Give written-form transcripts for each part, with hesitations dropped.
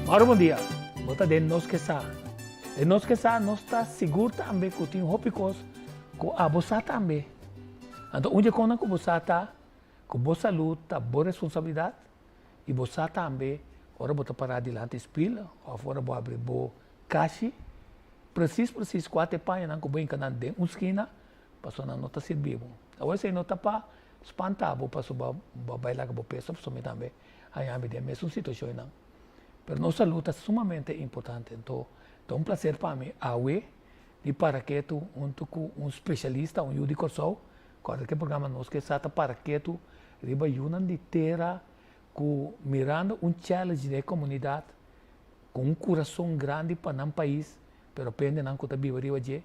Mauro bon dia. Bo ta den Nos Ke Sa. Den Nos Ke Sa nos ta sigur tambe ku tin hopi kos ku abo sa tambe. Anto un dje konan ku bo sa ta ku bo salud ta bo responsabilidat i bo sa tambe ora bo ta pará dilanti spil òf ora bo abri bo kashi presis presis kua ta e pañanan ku bo hinka nan den un skina pasobra nan no ta sirbi bo. Awor esei no ta pa spanta bo pasobra bo a bai laga bo peso pasobra mi tambe haña mi den mesun situashonnan. Pero nos salud ta sumamente importante anto ta un placer pa mi awe di para ketu huntu ku un spesialista, un yu di Kòrsou, kòrda ku e programa Nos Ke Sa ta para ketu riba yunan di tera ku mirando un challenge den e komunidat ku un kurason grandi pa nan pais pero pendenan ku ta biba riba dje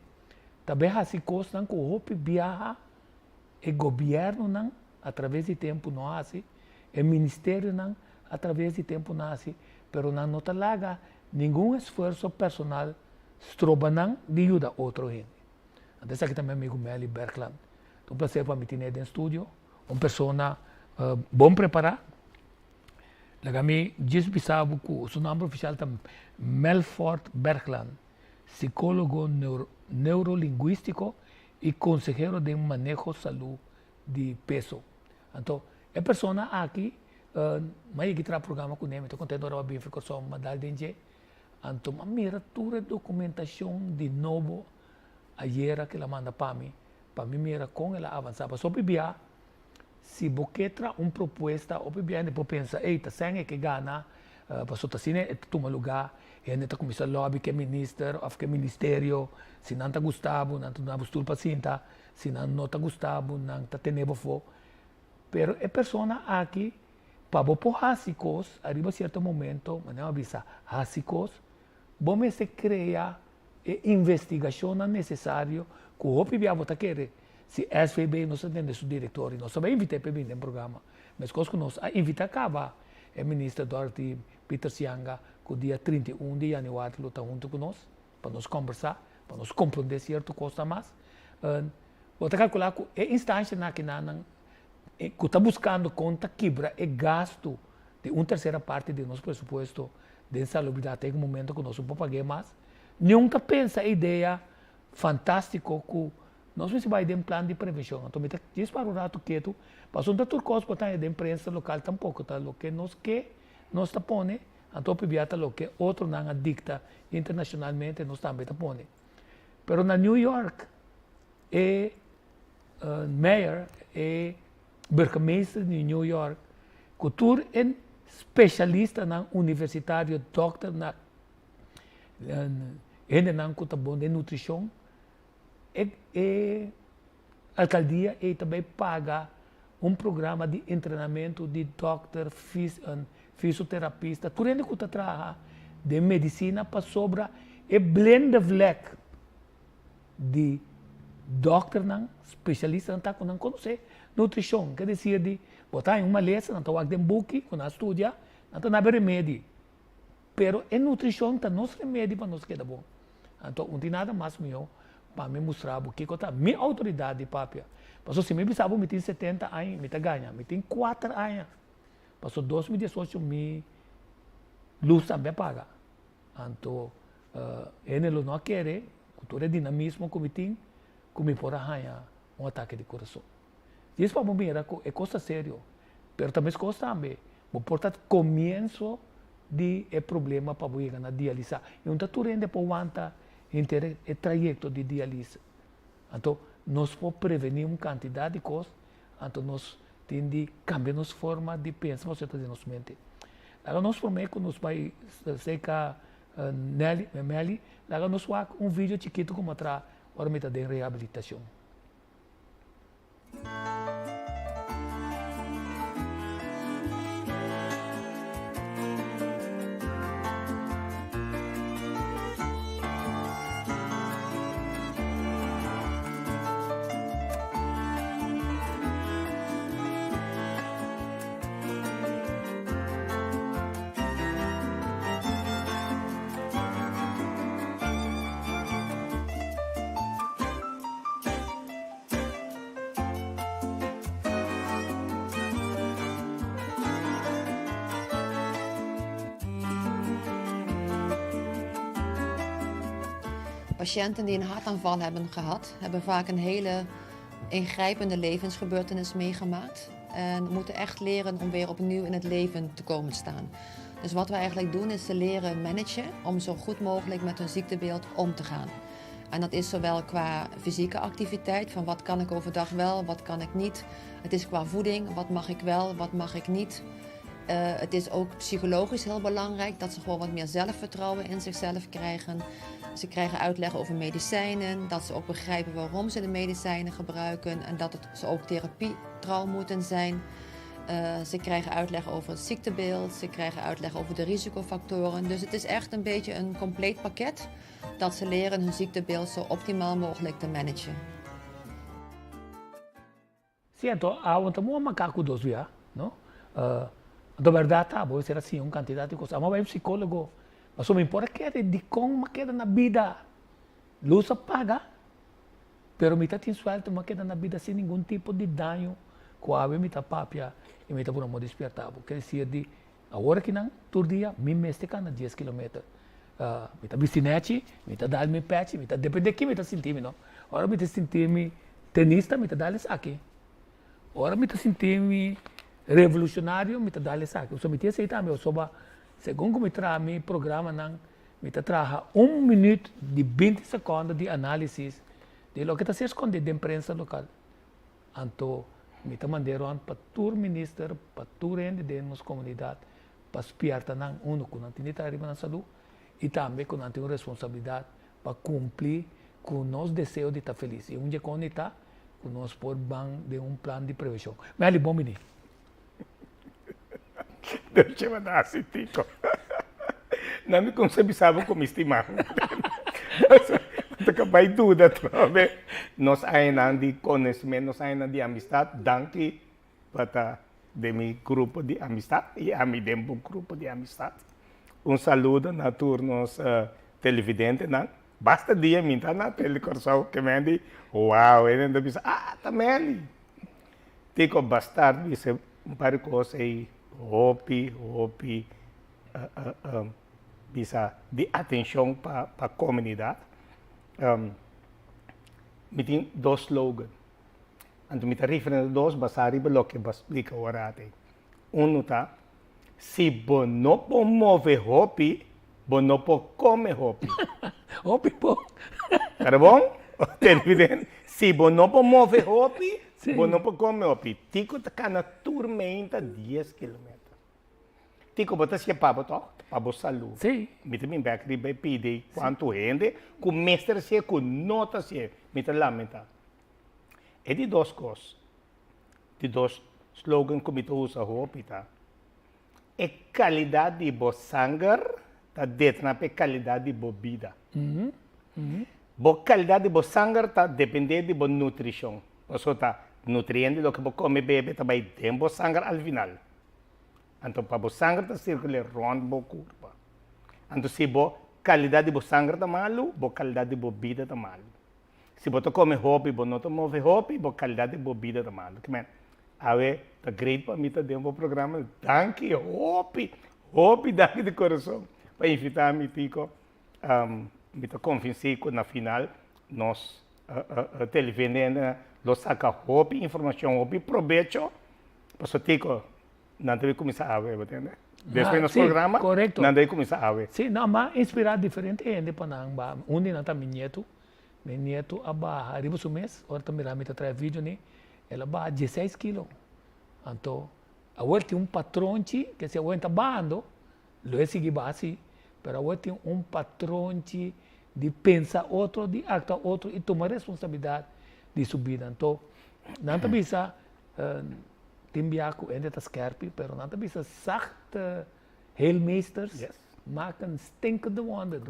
ta bai hasi kosnan ku hopi biaha e gobièrnunan atraves di tempu no hasi, e ministerionan atraves di tempu no hasi, pero nan no ta laga ningun esfuerso personal stroba nan di yuda otro hende. Anto esaki ta mi amigu Melly Bergland. Ta un placer pa mi tine den studio, un persona bon prepara. Laga mi djis bisa bo ku su nomber ofisial ta Melfort Bergland, psicologo neurolinguistico y consehero den maneho salud di peso. Anto e persona aki m'a yegi traha programa kuné, mi ta kontento ora bo a bin for Kòrsou m'a dal den dje. Anto m'a mira tur e dokumentashon di nobo ayera ku el a manda pa mi, pa mi mira kon el a avansá. Pasobra bia si bo ke traha un propuesta hopi bia hende por pensa ey ta sèn e ke gana pasobra ta asina e ta tuma lugá, hende ta kuminsá lòbi ke minister òf ke ministerio, si nan ta gusta bo nan ta duna bo stul pa sinta, si nan no ta gusta bo nan ta tene bo afó. Pero e persona aki pa bo por hasi kos ariba sierto momento, manera bo a bisa hasi kos, bo mester krea e investigashonnan nesesario ku hopi bia bo ta kere si SVB nos ta tende su direktor i nos ta bai invit'é pa e bini den programa. Meskos ku nos a invitá kaba e minister Dorothy Pietersz Janga ku dia 31 di yanüari lo ta huntu ku nos pa nos kombersá, pa nos komprondé sierto kosnan mas. Bo ta kalkulá ku e instanshanan akinan ku ta buskando kon ta kibra e gastu di un tersera parti di nos presupuesto den salubridat te e momento ku nos no por pag'é mas, niun ta pensa e idea fantástiko ku nos mester bai den plan di prevenshon. Anto mi ta djis para un ratu ketu, pasobra no ta tur kos ku ta haña den prensa lokal tampoko ta loke nos ke nos ta pone, anto hopi bia ta loke otronan a dikta internashonalmente nos tambe ta pone. Pero na New York e mayor, e burgemeester di New York, ku tur e spesialistanan universitario, dòkternan, hendenan ku ta bon den nutrishon, e e alkaldia ei ta bai paga un programa di entrenamentu di dòkter, fisioterapista, tur hende ku ta traha den medisina pasobra e blende vlek di dòkternan, spesialistanan ta ku nan konosé nutrishon. Ke desir di bo ta haña un malesa, nan ta wak den buki ku nan a studia, nan ta nabe remedi. Pero e nutrishon ta nos remedi pa nos keda bon. Anto un tin nada mas mihó pa mi mustra bo kiko ta mi outoridat di papia. Pasobra si mi bisa bo mi tin setenta aña, mi ta gaña. Mi tin kuater aña. Pasobra 2018 mi lus tambe a paga. Anto hende lo no a kere ku tur e dinamismo ku mi tin ku mi por a haña un atake di kurason. Djis pa bo mira ku e kos ta serio, pero ta meskos tambe bo por ta komienso di e problema pa bo yega na dialisa. I un ta tur hende por wanta henter e trayekto di dialisa. Anto nos por prevení un kantidat di kos, anto nos tin di kambia nos forma di pensa pasobra ta den nos mente. Laga nos promé ku nos bai serka Nelly, Melly, laga nos wak un video chikitu ku mi a traha ora mi ta den rehabilitashon. Patiënten die een hartaanval hebben gehad, hebben vaak een hele ingrijpende levensgebeurtenis meegemaakt. En moeten echt leren om weer opnieuw in het leven te komen staan. Dus wat we eigenlijk doen is ze leren managen om zo goed mogelijk met hun ziektebeeld om te gaan. En dat is zowel qua fysieke activiteit, van wat kan ik overdag wel, wat kan ik niet. Het is qua voeding, wat mag ik wel, wat mag ik niet. Uh, het is ook psychologisch heel belangrijk dat ze gewoon wat meer zelfvertrouwen in zichzelf krijgen. Ze krijgen uitleg over medicijnen, dat ze ook begrijpen waarom ze de medicijnen gebruiken en dat het, ze ook therapietrouw moeten zijn. Uh, ze krijgen uitleg over het ziektebeeld, ze krijgen uitleg over de risicofactoren. Dus het is echt een beetje een compleet pakket dat ze leren hun ziektebeeld zo optimaal mogelijk te managen. Sí, anto awa ta moa makaku dos bia, no? Uh, anto bèrdat ta, bo mester a siña un kantidat di kos. Amo a bai un psikólogo, pasobra mi por a kere dikon mi a keda na bida. Lus a paga, pero mi ta tin suèlte mi a keda na bida sin ningun tipo di daño ku awe mi ta papia i mi ta pone mo dispièrta bo. Ker desir di awor akinan tur dia mi mester kana dies kilometer. Mi ta bisti nèchi, mi ta dal mi pèchi, mi ta depende ki mi ta sinti mi no. Ora mi ta sinti mi tenista mi ta dal esaki. Ora mi ta sinti mi revolucionario mi ta dal esaki. Pasobra mi tin esei tambe pasobra segun ku mi traha mi programanan mi ta traha un minuut di binti sekondo di analisis di loke ta ser skonde den prensa lokal. Anto mi ta mand'é rònt pa tur minister, pa tur hende den nos komunidat pa spierta nan, uno, ku nan tin di traha riba nan salú i tambe ku nan tin un responsabilidat pa kumpli ku nos deseo di ta felis. I un dje kon di ta ku nos por ban den un plan di prevenshon. Meli, bon bini. Deus chema ta hasi Tico. Nan mi kumsa bisa bo ku mi stima bo. Ta ka bai duda atrobe. Nos añanan di konosiment, nos añanan di amistat, danki pa ta den mi grupo di amistat i ami den bo grupo di amistat. Un saludo na tur nos televidentenan. Basta dia mi ta na Tele Kòrsou ke men di, wow, e nan ta bisa, ah, ta Meli. Tico Bastard bisa un par di kos ei hopi, hopi bisa di atenshon pa pa komunidat. Mi tin dos slogan. Anto mi ta referente dos basá riba loke bo a splika ora atei. Unu ta, Si bo no por move hopi, bo no por kome hopi. Hopi bon. Kara bon? Televidente, si bo no por move hopi, bo no por kome hopi. Tiko ta kana tur meinta dies kilometer. Tiko, bo ta hasié pa bo tòg? Pa bo salú. Mi ta bin bèk riba e pidi kuantu hende ku mester hasié ku no ta hasié. Mi ta lamentá. E di dos kos, di dos slogan ku mi ta usa hopi ta, E kalidat di bo sanger ta determiná pa e kalidat di bo bida. Bo kalidat di bo sanger ta dependé di bo nutrishon. Pasobra ta nutriente loke bo kome bebe ta bai den bo sanger al final. Anto pa bo sanger ta sirkul'é rònt bo kurpa. Anto si bo kalidat di bo sanger ta malu, bo kalidat di bo bida ta malu. Si bo ta come hopi, bo no ta move hopi, bo calidad di bo bida ta malo. Kimen, awe ta great pa mi ta den bo programa. Danki hopi, hopi danki di corazon pa invita mi, Tico. Mi ta convenci cu na final nos televidentenan lo saca hopi informacion, hopi probecho. Pasobra Tico, Nan ta bay cuminsa awe, bo tende? Despues nos programa, nan ta bay cuminsa awe. Sí, no, m'a inspira diferente hende pa nan baha. Un di nan ta mi nietu. Mi nietu a baha riba su mes, ora ta mira mi ta traha video ni, el a baha dieseis kilo. Anto, awor tin un patronchi, ke si awor e ta bahando, lo e sigui baha si, pero awor tin un patronchi di pensa otro, di actua otro i tuma responsabilidad di su bida. Anto, nan ta bisa, Tin bia ku hende ta skerpi, pero nan ta bisa zachte heelmeesters maken stinkende wonden.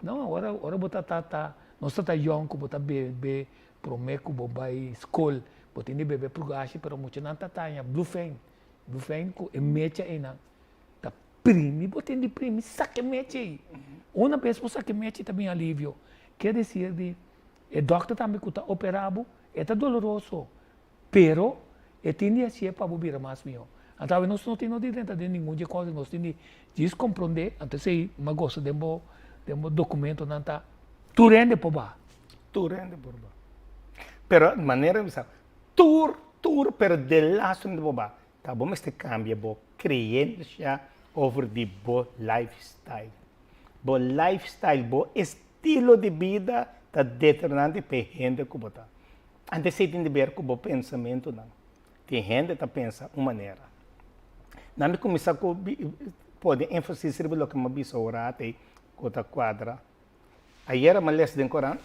No, ora ora bo ta ta nos ta ta yòn ku bo ta bebe promé ku bo bai skol, bo tin di bebe prugashi, pero muchanan ta taña blufein, blufein ku e mecha einan ta primi, bo tin di primi saka e mecha ei. Una bes bo saka e mecha ei ta bin alivio. Kier desir di e dòkter tambe ku ta operá bo, e ta doloroso, Pero e tin di hacié pa bo bira mas mihó. Anto awe nos no tin no di drenta den ningun dje cos, nos tin di djis comprendé, anto esei mi a gosta den bo den bo documentonan ta. Tur hende por baha. Tur hende por baha. Pero manera mi bisa, tur, tur, pero delaster hende por baha. Ta bo mester cambia bo creencia over di bo lifestyle. Bo lifestyle, bo estilo di bida ta determinante pa e hende cu bo ta. Anto esey tin di ber cu bo pensamentonan. Tin hende ta pensa un manera. Nan mi cuminsa cu pone enfasis riba loke mi a bisa ora atey cu ta cuadra. Ayera mi a lesa den corant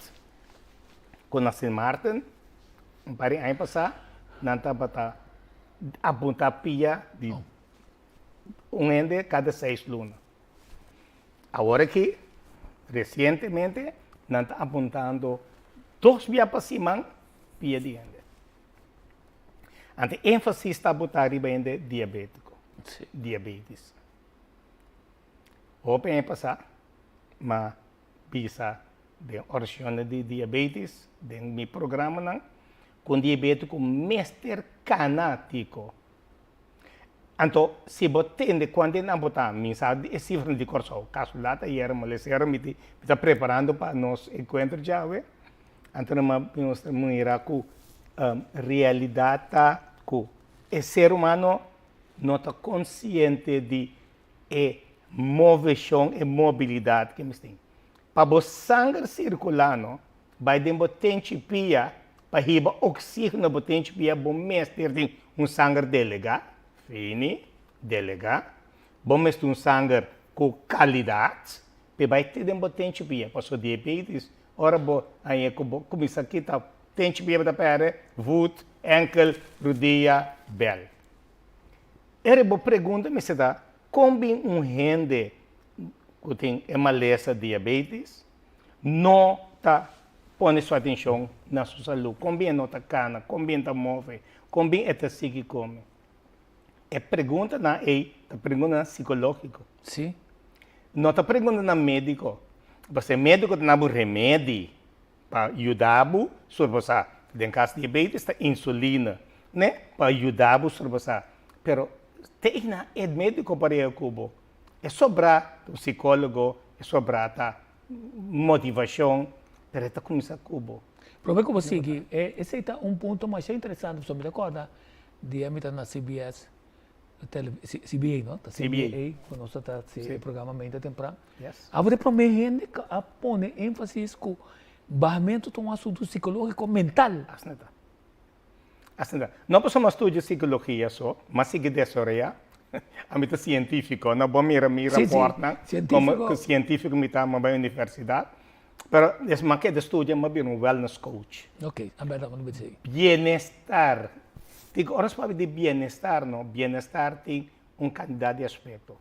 cu na Sint Maarten un par di aña pasa nan tabata apunta pia di un hende cada seis luna. Awor aki recientemente nan ta apuntando dos bia pa siman pia di hende. Anto énfasis ta botá riba hende diabétiko, diabetes. Hopi aña pasá m'a bisa den orashonnan di diabetes, den mi programanan, ku un diabétiko mester kana tiko. Anto si bo tende kuantu nan bo ta, mi sa e sifranan di Kòrsou, kasulat ayera mi lesera mi ta preparando pa nos enkuentro djawe, anto nan a mustra mira ku realidat ta ku e ser humano no ta konsiente di e moveshon, e mobilidat ke mester tin. Pa bo sanger sirkulá no, Bai den bo tenchi pia pa hiba oxígeno bo tenchi pia bo mester tin un sanger delegá, fini, delegá, bo mester un sanger ku kalidat p'e bai te den bo tenchi pia pasobra diabetes ora bo haña ku bo kuminsá kita tenchi pia bo ta pèrdè voet, enkel, rudia, bèl. Ere bo pregunta mester ta kon bin un hende ku tin e malesa diabetes no ta pone su atencion na su salud, con bien no ta cana, con bien ta move, con bien e ta sigui come. E preguntanan ey ta preguntanan psicologico. Sí. No ta preguntanan medico. Pasobra e medico ta na bo remedi pa yuda bo sobrepasa. Den cas diabetes ta insulina, ne, pa yuda bo sobrepasa. Pero te eynan e medico por yega cu bo. E sobrá ta un psicólogo, e sobrá ta motivacion, pero e ta cuminsa cu bo. Prome cu bo sigui, esey ta un punto masha interesante, pasobra mi ta corda dia mi ta na CBS, CBA no, ta CBA, cu nos ta ta haci e programa mainta tempran, abo ta e prome hende cu a pone enfasis cu bahamento ta un asunto psicologico mental. Asina ta. Asina ta. No pasobra mi a studia psicologia so, mi a sigui desaroyá. Ami ta científico, no bo mira mi raportnan como científico mi ta, mi a bai universidad. Pero des mi a keda studia mi a bira un wellness coach. Ok, a ber mi bisa ei. Bienestar. Tin ora nos papia di bienestar no, bienestar tin un cantidad di aspecto.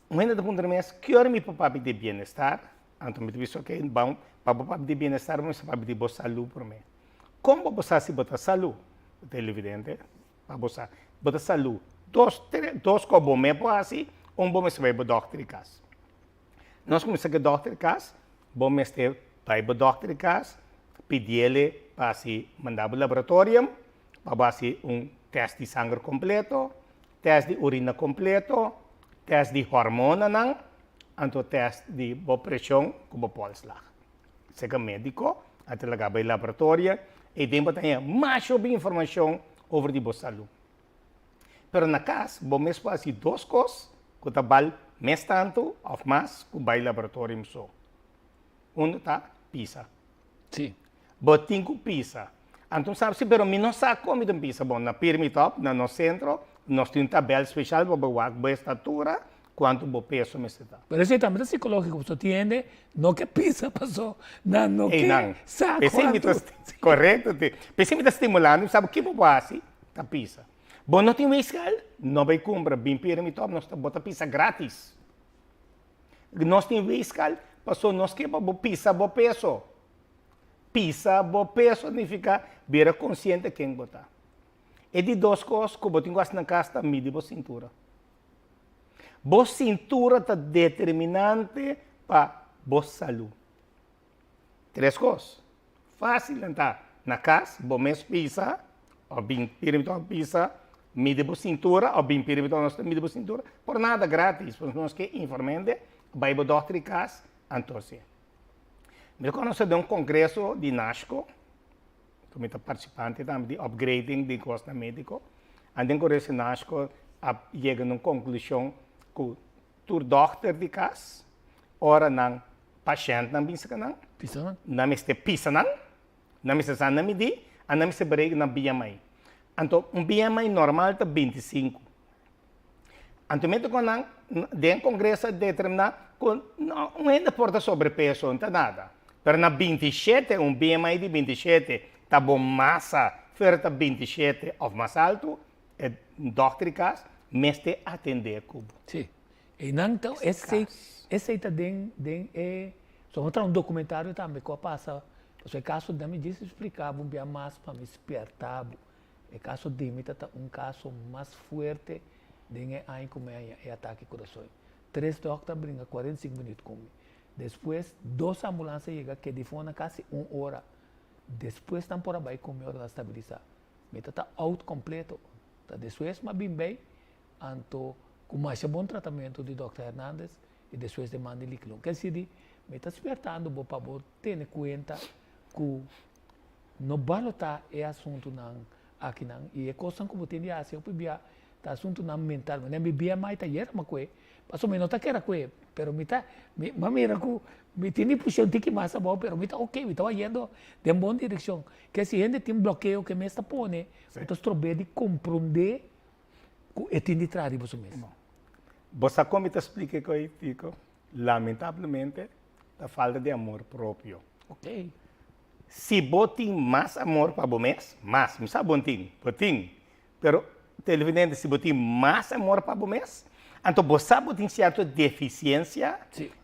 Un hende ta puntra mi es, ki ora mi por papia di bienestar? Anto mi ta bisa ok, ban pa bo papia di bienestar bo mester papia di bo salud prome. Kon bo por sa si bo ta salú? Televidente, pa bo sa. Bo ta salú. Dos, tre, dos kos bo mes por hasi, un bo mester bai bo dòkter di kas. Nos kuminsá ku e dòkter di kas, bo mester bai bo dòkter di kas, pidiele pa hasi, manda bo laboratorium, pa bo hasi un tèst di sanger kompleto, tèst di urina kompleto, tèst di hormonanan, anto tèst di bo preshon ku bo pòlslag. Seka médiko a ta laga bai laboratorio ei den bo ta haña mas hopi informashon over di bo salú. Pero na kas bo mes por hasi dos kos ku ta bal mes tantu òf mas ku bai laboratorium so. Unu ta pisa. Sí. Bo tin ku pisa. Anto sa si pero mi no sa kon mi ta pisa. Bon na Pirmitop na nos sentro nos tin un tabèl speshal pa bo wak bo estatura kuantu bo peso mester ta. Pero esei tambe ta sikológiko pasobra tin hende no ke pisa paso nan no ke sa kuantu. Korekto ti. P'esei mi ta stimulando mi sa bo ke bo por hasi ta pisa. Bo no tin weegschaal? No bai kumpra bin Pirmitop nos ta bo ta pisa gratis. Nos tin weegschaal paso nos ke pa bo pisa bo peso. Pisa bo peso nifiká bira konsiente ken bo ta. E di dos kos ku bo tin ku hasi na kas ta midi bo sintura. Bo sintura ta determinante pa bo salú. Tres kos. Fásil nan ta, na kas bo mes pisa òf bin pirimitò pisa, midi bo sintura òf bin pirimitò nos ta midi bo sintura por nada gratis, pasobra nos ke inform'é bai bo dòkter di kas anto si. Mi ta konosé den un kongreso di NASHCO, ku mi ta partisipante tambe di upgrading di kosnan médiko. An den kongreso di NASHCO a yega na un konklushon ku tur dòkter di kas, ora nan pashèntnan bin saka nan, nan mester pisa nan, nan mester sa nan midí, a nan mester bereken nan BMI. Anto un BMI normal ta 25. Anto mester ku nan den kongreso a determiná ku un hende por ta sobrepeso, no ta nada. Pero na 27, un BMI di 27 ta bo masa fuera ta 27 òf mas altu, e dòkter di kas mester atendé ku bo. Sí. Einan ta esei esei ta den den e so nos traha un documentario tambe ku a pasa pasobra e kaso den mi djis splika bo un bia mas pa mi spierta bo e kaso di mi ta ta un kaso mas fuerte den e aña ku mi haña e atake kurason tres dòkter a bringa 45 minüt ku mi despues dos ambulans a yega keda fona kasi un ora despues nan por a bai ku mi ora nan stabilisa mi ta ta out kompleto ta despues mi a bin bei Anto cu masha bon tratamento di Dòkter Hernandez y despues de man di Liquilon. Kel sidi mi ta spertando bo pa bo tene cuenta cu no balota e asuntonan akinan y e cosnan cu bo tin di haci hopi bia ta asuntonan mental. Manera mi BMI ta yera ma cue, pasobra mi no ta kera cue, pero mi ta, mi a mira cu mi tin di pusha un tiki mas abao pero mi ta ok, mi ta bayendo den bon direccion. Kel si hende tin blokeo ke mes ta pone cu ta strob'e di compronde ku e tin di traha riba su mes. Bo sa kon mi ta splika e koi, Tico? Lamentablemente, ta falta di amor propio. Ok. Si bo tin mas amor pa bo mes, mas, mi sa bo no tin, bo tin, pero televidente, si bo tin mas amor pa bo mes, anto bo sa bo tin sierto defisiensia,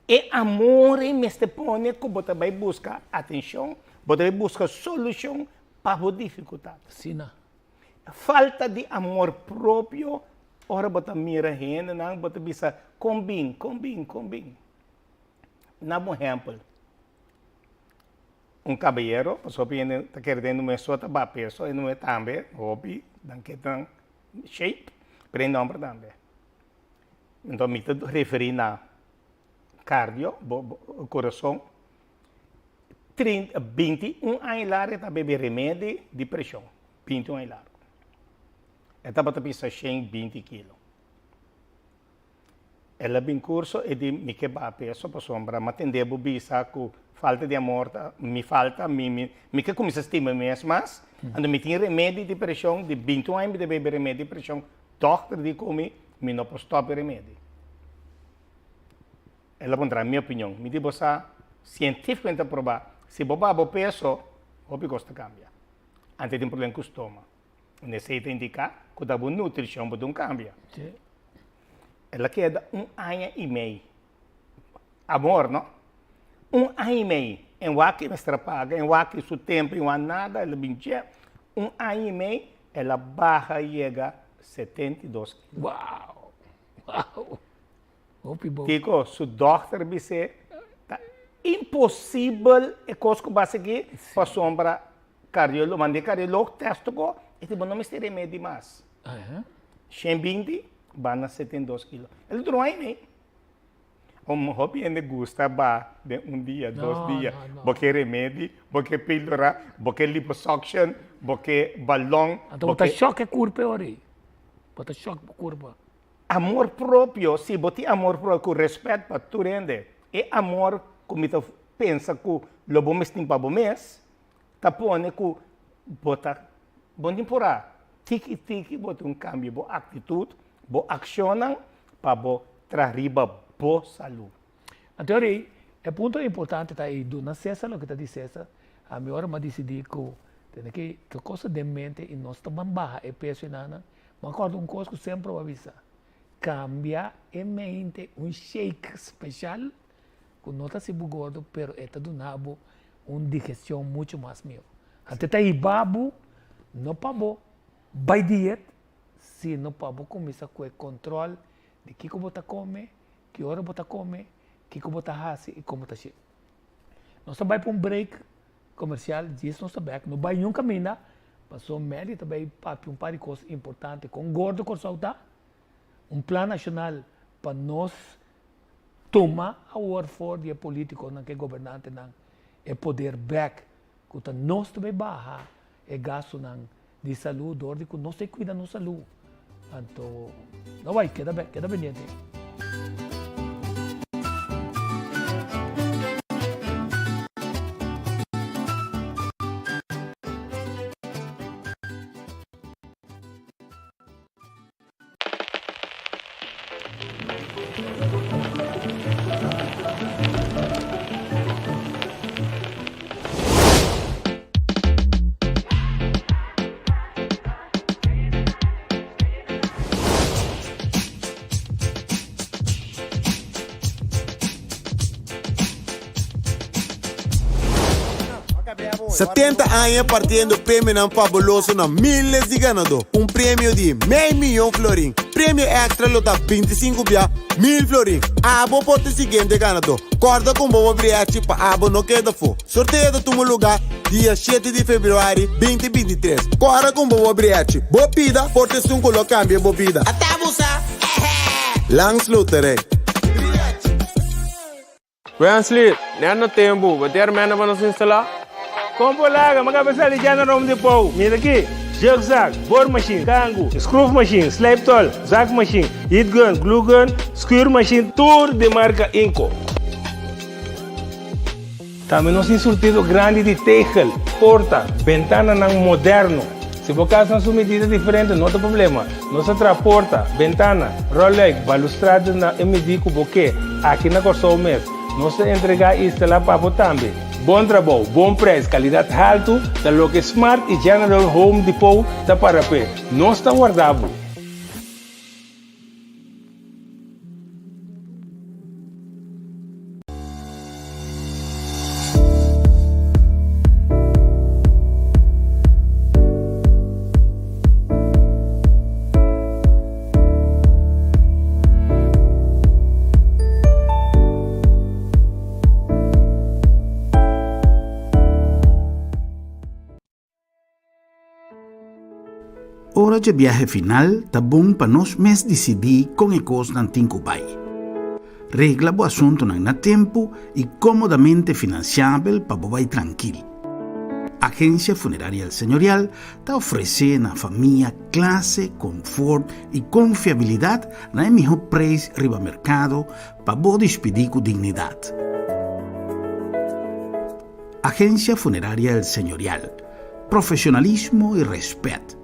e amor ei mester pone ku bo ta bai buska atenshon, bo ta bai buska solushon pa bo difikultat. Asina. Falta di amor propio, ora bo ta mira hendenan bo ta bisa kon bin, kon bin, kon bin. Na bo ehempel, un kabayero, pasobra hopi hende ta kere den muhé so ta baha peso, e muhé tambe hopi nan ke ta shape, pero e homber tambe. Enton mi ta referi na cardio, bo kurason, 21 aña largu e ta bebe remedi di preshon, 21 aña largu. E tabata pisa 120 kilo. El a bin kurso e di mi ke baha peso pasobra mi a tende bo bisa ku falta di amor ta mi falta, mi mi mi ke kuminsá stima mi mes mas, anto mi tin remedi di preshon di 21 aña mi ta bebe remedi di preshon, dòkter di ku mi, mi no por stòp e remedi. El a puntra mi opinion. Mi di bo sa sientificamente a proba si bo baha bo peso hopi cos ta cambia. Antes tin problem cu stoma. Un esey ta indica cu ta bo nutricion bo dun cambia. El a keda un aña y mey. Amor no. Un aña y mey. En wak e mester a paga, en wak su tempo, en wak nada, el a bin dje. Un aña y mey el a baha yega 72 kilo. Wow! Wow! Hopi bon. Kiko su dòkter bis'é, Ta imposibel e kos ku bo a sigui pasobra kardiolo, mand'é kardiolog tèst tokó, e di bo no mester remedi mas. 120 ba na 72 kilo. El dura un aña i mei. Un hopi hende gusta ba den un dia, dos dia. Bo ke remedi, bo ke píldora, bo ke liposuction, bo ke balòn. Anto bo ta shòk e kurpa e ora ei. Bo ta shòk bo kurpa. Amor propio, si bo tin amor propio ku rèspèt pa tur hende, e amor ku mi ta pensa ku lo bo mes tin pa bo mes, ta pone ku bo ta, bo no tin purá, tiki tiki bo tin un kambio bo aktitut, bo akshonnan pa bo traha riba bo salú. Anto rei, e punto importante ta ei duna Cesar loke ta di Cesar, ami ora mi a disidí ku tene ke tur kos ta den mente i nos ta ban baha e peso ei nan, Mi a kòrda un kos ku semper bo a bisa, kambia e mente un shake speshal ku no ta hasi bo gordo pero e ta duna bo un digestion muchu mas mihó. Anto e ta hiba bo no pa bo bai diet sino pa bo kuminsá ku e kòntròl di kiko bo ta kome, ki ora bo ta kome, kiko bo ta hasi i kon bo ta hasi. Nos ta bai pa un break Comercial djis nos ta bek no bay niun caminda paso Melly ta bay papia un par di cos importante con gordo Corsou ta un plan nacional pa nos tuma awor for di e politiconan ke gobernantenan. e poder bek ku ta nos ta bai baha e gastunan di salú dor di ku nos ta kuida nos salú. Anto no bai keda bek, keda pendiente. Setenta aña partiendo premionan fabuloso na miles di ganadó. Un premio di mei miyon florin. Premio extra lo ta bintisinku bia mil florin. Abo por ta e siguiente ganadó. Kòrda ku bo briachi pa abo no keda afó. Sorteo ta tuma lugá dia shete di februari binti 23. Kòrda ku bo briachi. Bo pida por ta esun ku lo kambia bo bida. Ata bo sa! Ehe! Langs Loterij. Wensley, net na tempu, bo tin hermènt pa nos instalá? Kon por laga, mi a kaba sali dja na Home Depot. Mira aki, jugzak, boormachine, kangu, skroefmachine, slijptol, zakmachine, heatgun, gluegun, schuurmachine, tur di marka Inco. Tambe nos tin surtido grandi di tegel, porta, bentananan moderno. Si bo kas na su medida diferente no ta problema. Nos ta traha porta, bentana, rolluik, balustrade na e midí ku bo ke, aki na Kòrsou mes. Nos ta entregá i instalá pa bo tambe. Bon trabou, bon prijs, kalidat haltu ta loke Smart i General Home Depot ta para p'e. Nos ta warda bo! Ora dje biahe final ta bon pa nos mes disidí kon e kosnan tin ku bai. Regla bo asuntunan na tempu i kómodamente finansiabel pa bo bai trankil. Agensia Funeraria El Señorial ta ofresé na famia klase, konfort i konfiabilidat na e mihó preis riba merkado pa bo dispidí ku dignidat. Agencia Funeraria El Señorial, profesionalismo y respet.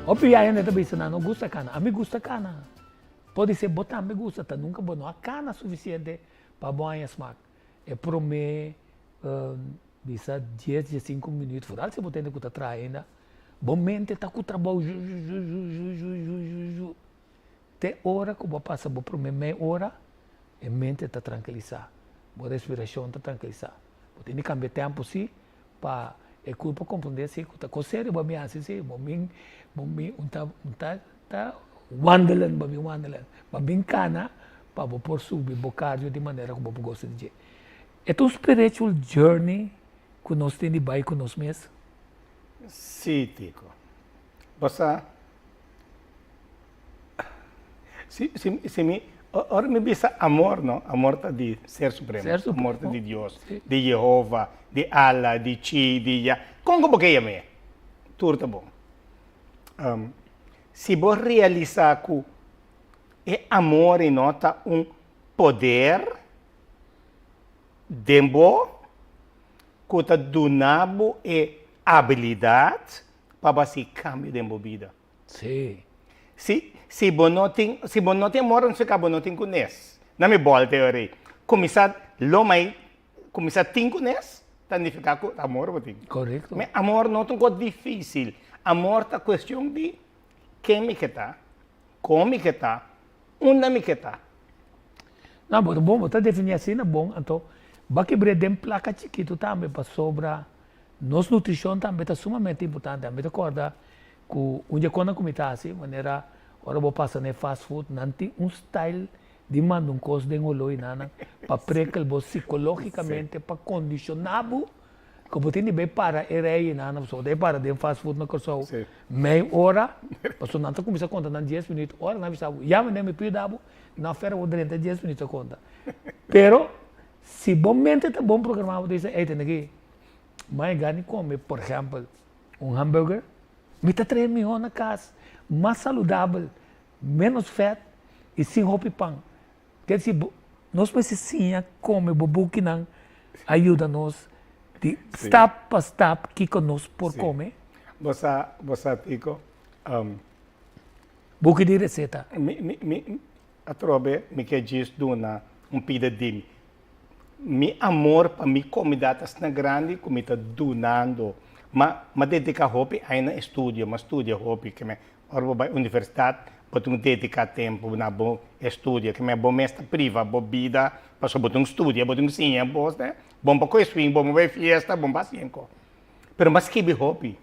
Hopi biaha hende ta bisa nan no gusta cana, ami gusta cana. Podisé bo tambe gusta, ta nunka bo no a kana sufisiente pa bo haña smak. E promé bisa dies, diesinku minüt, foral si bo tende ku ta traha ainda, bo mente ta ku trabou zhuzuzuzuzuzuzuzu. Te ora ku bo a pasa bo promé mei ora, e mente ta trankilisá, bo respirashon ta trankilisá. Bo tin di kambia tempu sí pa e kurpo komprondé sí ku ta kos serio bo a bin hasi sí, bo bin bo bin un ta un ta ta wandelen bo a bin wandelen, bo a bin kana pa bo por subi bo cardio di manera ku bo por gosta di dje. E ta un spiritual journey ku nos tin di bai ku nos mes. Sí, Tico. Bo sa, si, si, si mi, ora mi bisa amor, no, amor ta di Ser Supremo, Ser Supremo. amor ta di Dios, Sí. di Jehova, di Allah, di Chi, di Ya, kon ku bo ke yam'é, tur ta bon. Si bo realisa ku e amor ei no ta un poder den bo ku ta duna bo e abilidat pa bo hasi kambio den bo bida. Sí. Si, si bo no tin, si bo no tin amor, no significa bo no tin kunes. Na mi bòlta e ora ei. Kuminsá lomai, kuminsá tin kunes, ta nifiká ku amor bo tin. Korekto. Me amor no ta un kos difísil. Amor ta kuestion di ken mi ke ta, kon mi ke ta, unda mi ke ta. No, bo ta bon, bo ta definí asina bon, anto bo a kibr'é den plaka chikitu tambe pasobra nos nutrishon tambe ta sumamente importante. Ami ta kòrda ku un dje kosnan ku mi ta hasi, manera ora bo pasa na e fast food, nan tin un style. Di manda un kos den holó i nan pa prekel bo sikológikamente pa kondishoná bo ku bo tin di bai para e rei i nan pasobra bo ta bai para den fast food na Kòrsou mei ora pasobra nan ta kuminsá konta nan dies minüt ora nan bisa bo ya meneer mi pida bo nan fera bo drenta dies minüt ta konta pero si bo mente ta bon programá bo ta bisa ey tende aki mai gana di kome por ehèmpel un hamburger mi ta trae mihó na kas mas saludabel Menos fèt i sin hopi pan. Ker si nos mester siña kome bo bukinan a yuda nos di stap pa stap kiko nos por kome. Bo sa, bo sa Tico, Buki di reseta. Mi, mi, mi, atrobe mi ke djis duna un pida di mi. Mi amor pa mi komunidat asina grandi ku mi ta dunando. Ma, m'a dediká hopi aña na estudio, m'a studia hopi, ke me Ora bo bai universidat, bo tin ku dediká tempu na bo estudio. Kimen bo mes ta priva bo bida pasobra bo tin ku studia, bo tin ku siña bos ne. Bon pa koe swing, bon pa bai fiesta, bon pa hasi en kos. Pero mi a skibi hopi.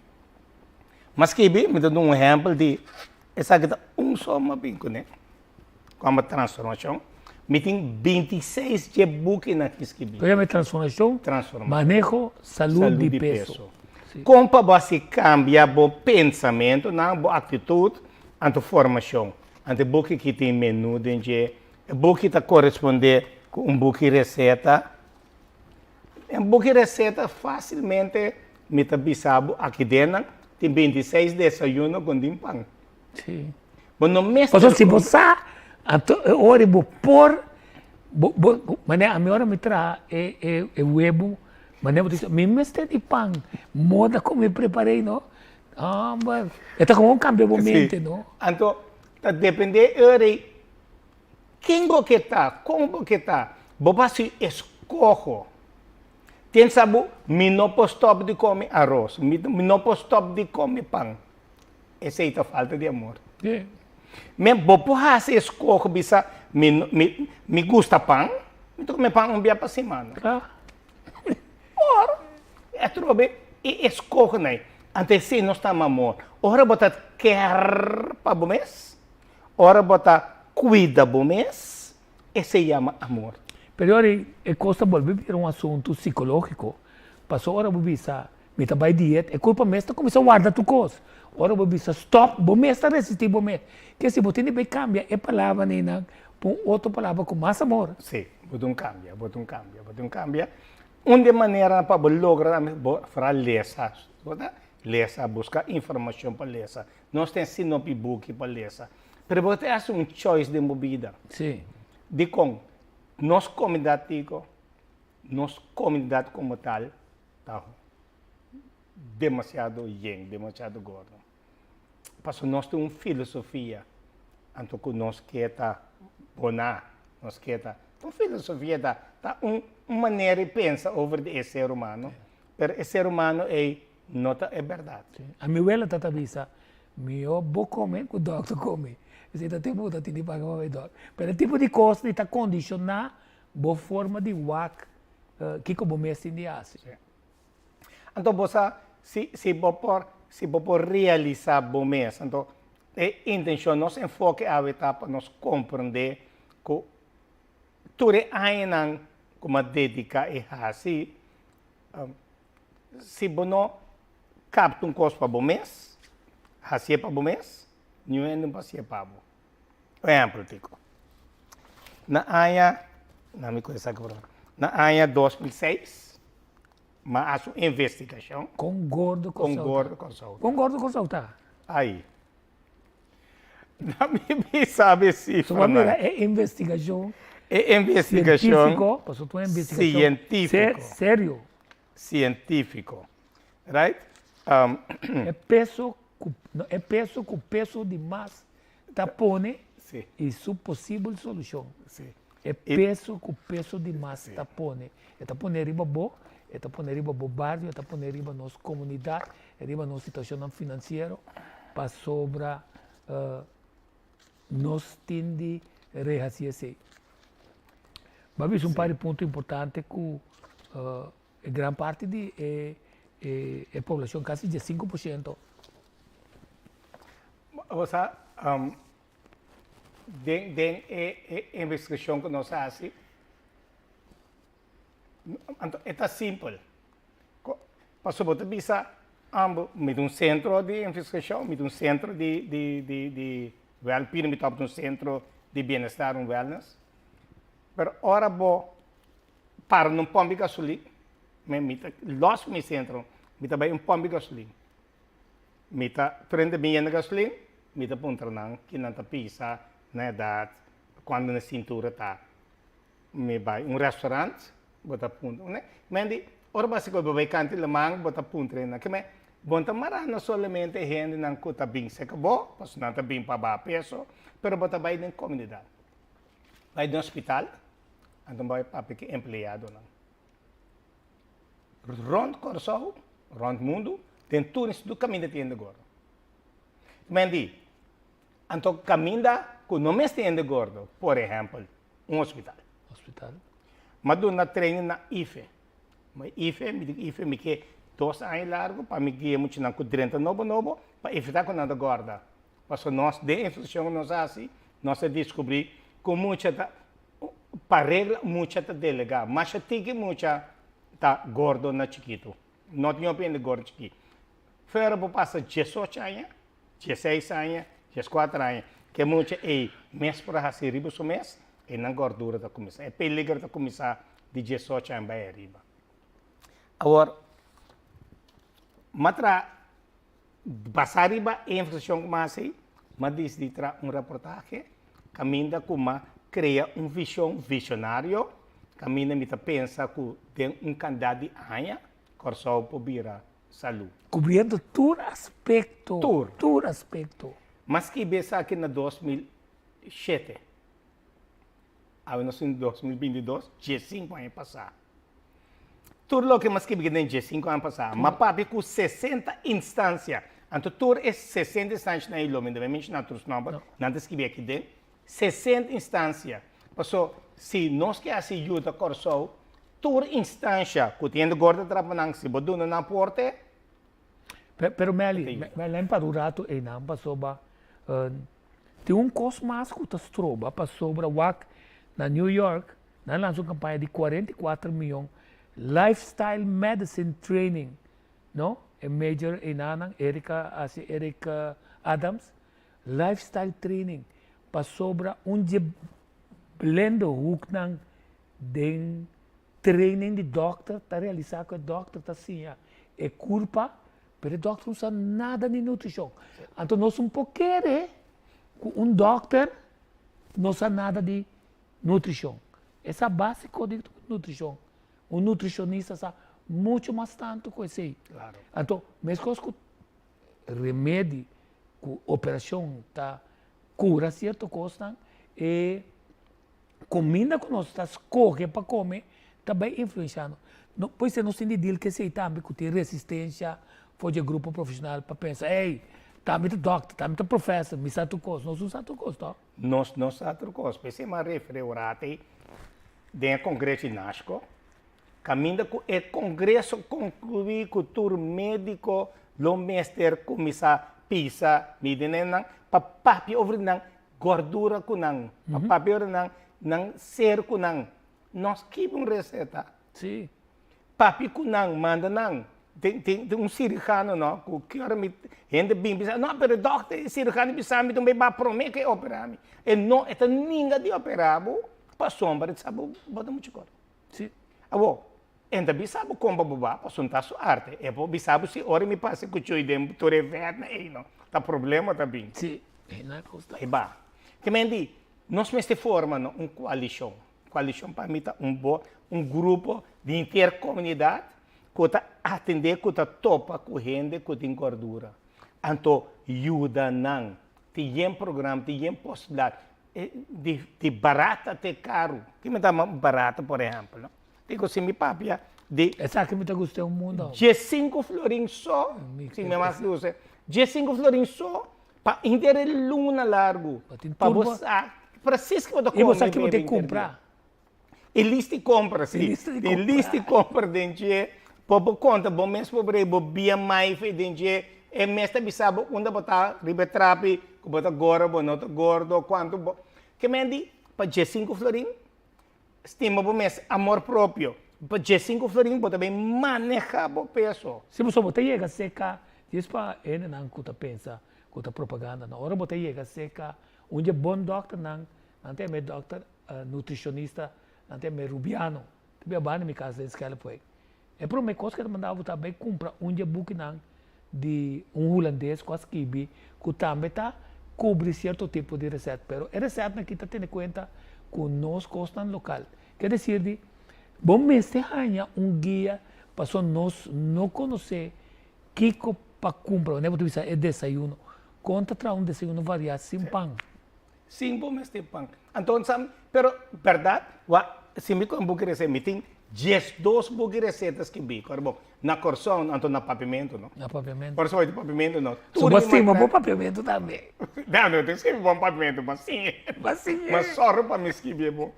Mi a skibi, mi ta duna un ehèmpel di esaki ta un so mi a bin kuné, kòmo transformashon. Mi tin bintiseis dje bukinan ki skibi. Bo yama e transformashon? Transformashon. Maneho salud di peso. Kon pa bo hasi kambia bo pensamentunan, bo aktitut, anto formashon. Anto e buki ki tin menu den dje. E buki ta korespondé ku un buki reseta. Un buki reseta fásilmente mi ta bisa bo aki den nan tin bintiseis desayuno ku tin pan. Sí. Bo no mester. Pasobra si bo sa, anto e ora bo por, bo, bo, manera ami ora mi traha e, e, e webu, manera bo ta bisa, mi mester di pan, moda ku mi prepar'ei no, homber, e ta komo kambia bo mente no. Anto, ta depende e ora ei, ken bo ke ta, kon bo ke ta, bo por hasi eskoho. Pensa bo, mi no por stòp di kome aros, mi, mi no por stòp di kome pan. Esei ta falta di amor. Men bo por hasi eskoho bisa mi mi mi gusta pan, mi ta kome pan un bia pa simana. Por atrobe e eskohonan ei. Anto esei nos ta ama amor. Ora bo ta ker pa bo mes, ora bo ta kuida bo mes, esei yama amor. Pero ora e kos ta bolbe bira un asuntu sikológiko, pasobra ora bo bisa Mi ta bai diet, e kurpa mes ta kuminsá warda tur kos. Ora bo bisa stòp, bo mes ta resistí bo mes. Ke si bo tin di bai kambia e palabra einan pa un otro palabra ku mas amor. Sí, bo tin kambia, bo tin kambia, bo tin kambia. Un di e maneranan pa bo logra tambe, bo fra lesa, bo ta lesa, buska informashon pa lesa. Nos tin sinopi buki pa lesa. Pero bo ta hasi un choice den bo bida. Sí. Dikon? Nos komunidat tiko, nos komunidat komo tal, Ta demasiado yen, demasiado gordo. Pasobra nos tin un filosofia, anto ku nos ke ta boná, nos ke ta, un filosofia ta, ta un manera di pensa over di e ser humano, pero e ser humano ei no ta e bèrdat. Ami wela ta ta bisa, mihó bo kome ku dòkter kome. Esei ta tempu bo ta tene paga pa bai dòkter. Pero e tipo di kos ta kondishoná bo forma di wak Kiko bo mes tin di hasi? Anto bo sa, si, si bo por, si bo por realisá bo mes, anto e intencion, nos enfoke awe ta pa nos comprendé cu tur e añanan cu mi a dedica e hasi, si bo no capta un cos pa bo mes, hacié pa bo mes, niun hende no por hacié pa bo. Un ehempel Tico. Na aña, na mi koe saki por na aña 2006, ma hasi un investigashon. Kon gordo Kòrsou ta? Kon gordo Kòrsou ta. Kon gordo Kòrsou ta? Ai. Na mi bisa bo e sifranan. So bo a mira e investigashon. E investigashon. Sientífiko, pasobra ta un investigashon. Sientífiko. Serio. Sientífiko. Right? E peso ku, no, e peso ku peso di mas ta pone i su posibel solushon. E peso ku peso di mas ta pone. E ta pone riba bo, e ta pone riba bo bario, e ta pone riba nos komunidat, riba nos situashonnan finansiero, pasobra nos tin di rehasi esei. Bo a bisa un par di punto importante ku E gran parti di e e poblacion, casi 15%. Bo sa, Den den e e investigashon ku nos a hasi, anto e ta simpel. Pasobra bo ta bisa ambo mi ta un sentro di investigashon, mi ta un sentro di di di di wèl pidi mi ta un sentro di bienestar, un wellness. Pero ora bo para na un pòmp di gasolin, mi mi ta lòs mi sentro, mi ta bai un pòmp di gasolin. Mi ta prende mi yena gasolin, mi ta puntra nan ki nan ta pisa, nan edat, kuantu nan sintura ta. Mi bai un restaurant, bo ta puntra. Ne? Men di, ora bo hasi kos, bo bai kanti laman, bo ta puntra nan. Ke men, bo no ta mara no solamente hendenan ku ta bin serka bo, pasobra nan ta bin pa baha peso, pero bo ta bai den komunidat. Bai den hospital, anto bo bai papia ku e empleadonan. Rond Kòrsou, rond mundu, den tur instituto kaminda tin hende gordo. Men di, anto kaminda ku no mester hende gordo, por ehèmpel, un hospital. Hospital. M'a duna training na IFE. Ma IFE, mi di IFE mi ke dos aña largu pa mi guia muchanan ku drenta nobo nobo pa evitá ku nan ta gòrda. Pasobra nos den investigashon ku nos a hasi, nos a diskubrí ku mucha ta Pa regla mucha ta delegá. Masha tiki mucha ta gordo na chikitu. No tin hopi hende gordo chikí. Fuera bo pasa diesocho aña, dieseis aña, dieskuater aña, ke mucha ei mes por a hasi riba su mes, ei nan gordura ta kuminsá. E peligro ta kuminsá di diesocho aña bai ariba. Awor, m'a traha Basá riba e investigashon ku mi a hasi, mi a disidí traha un reportahe kaminda ku mi a krea un vishon vishonario kaminda mi ta pensa ku den un kantidat di aña Kòrsou por bira salú. Kubriendo tur aspekto. Tur. Tur aspekto. Mi a skibi esaki na 2007. Awe nos tin 2022, diesinku aña pasá. Tur loke m'a skibi den diesinku aña pasá, m'a papia ku sesenta instansia. Anto tur e sesenta instanshanan ei lo mi debe menshoná tur su nòmber, nan ta skibi aki den. Sesenta instansia. Paso si nos ke hasi yuda Kòrsou, tur instansha ku tin hende gordo ta trapa nan, si bo duna nan aporte, Pero Melly, Melly, lain para un rato einan pasobra Tin un kos mas ku ta stroba pasobra wak na New York nan lansa un kampaña di 44 miyon lifestyle medicine training no e major einanan Erika hasi Eric Adams lifestyle training pasobra un dje blende hoeknan den training di dòkter ta realisa ku e dòkter ta siña e kurpa Pero e dokter no sa nada di nutrishon. Anto nos un por kere ku un dokter no sa nada di nutrishon. E sa básiko di nutrishon. Un nutrishonista sa mucho mas tantu ku esei. Anto meskos ku remedi ku operashon ta kura sierto kosnan, e Kuminda ku nos ta skohe pa kome ta bai influenshá nos. No, por esei nos tin di deal ku esei tambe ku tin resistensia for di e grupo profeshonal pa pensa, ey, ta mi ta dòkter, ta mi ta profèser, mi sa tur kos. Nos no sa tur kos tòg? Nos no sa tur kos. P'esei mi a referí un rato ei den e kongreso di NASHCO, kaminda ku e kongreso konkluí ku tur médiko lo mester kuminsá pisa midi nan pa papia over di nan Gordura ku nan, pa papia ora nan, nan ser ku nan. Nos kiba un reseta. Sí. Papia ku nan, manda nan. Tin, tin, tin un cirujano, no, ku ki ora mi, hende bin bisa, no, pero e dokter, e cirujano bisa mi tumbe ba prome ku e opera mi. E no, e ta ninga di opera bo, pasobra e sa bo, bo ta muchu gordo. Sí. Awor, E ta bisa bo kon pa bo ba, pasobra ta su arte. E por bisa bo si ora mi pasa ku chui den tur e vètnan ei no, ta problema ta bin. Sí, e na kos ta. E ba. Te men di, nos mester forma no un koalishon. Koalishon pa mi ta un bo, un grupo di henter komunidat ku ta atendé, ku ta topa ku hende ku tin gordura. Anto yuda nan. Tin yen program, tin yen posibilidat. Di di barata te karu. Ki mi ta barata por ehèmpel no? Dico si mi papia di. Esaki mi ta gusta un mundo. Diesinku florin so, si mi mas luce, diesinku florin so pa henter e luna largu. Pa bo sa precies ki bo ta I bo sa come ki bo bebe tin henter kumpra. dia. E list di compra si. E lista di E compra. list di compra den dje, pa bo conta bo mes por brei bo BMI fe den dje, e mes ta bisa bo unda bo ta riba e trapi, ku bo ta gordo, bo no ta gordo, cuanto bo. Ke men di, pa diesinku florin, stima bo mes, amor propio, pa diesinku florin bo ta bin maneha bo peso. Si pasobra bo ta yega seka, djis pa hendenan ku ta pensa ku ta propaganda no, ora bo ta yega seka un dje bon dòkternan, nan ta yama e dòkter nutrishonista, nan ta yama e Rubiano, ta bia banda mi kas den Schelpwijk. E prome kos ku e ta manda bo ta bai kumpra un dje bukinan di un hulandes ku a skibi ku tambe ta kubri sierto tipo di resèt. Pero e resètnan aki ta tene kuenta ku nos kosnan lokal. Ke desir di bo mester haña un guia pasobra nos no konosé kiko pa kumpra. Wanneer bo ta bisa e desayuno, kon ta traha un desayuno variá sin pan? Sin bo mester pan. Anto sa, pero berdad, wa, si mi con buki receta, mi tin 12 buki receta skibí, kor bo, na Kòrsou, anto na Papiamentu, no. Na Papiamentu. Por eso hoy ta Papiamentu, no. So bo stima bo Papiamentu tambe. No, no ta skibi bon Papiamentu, ma siña. Ma siña. Ma sòru pa mi skibi e bon.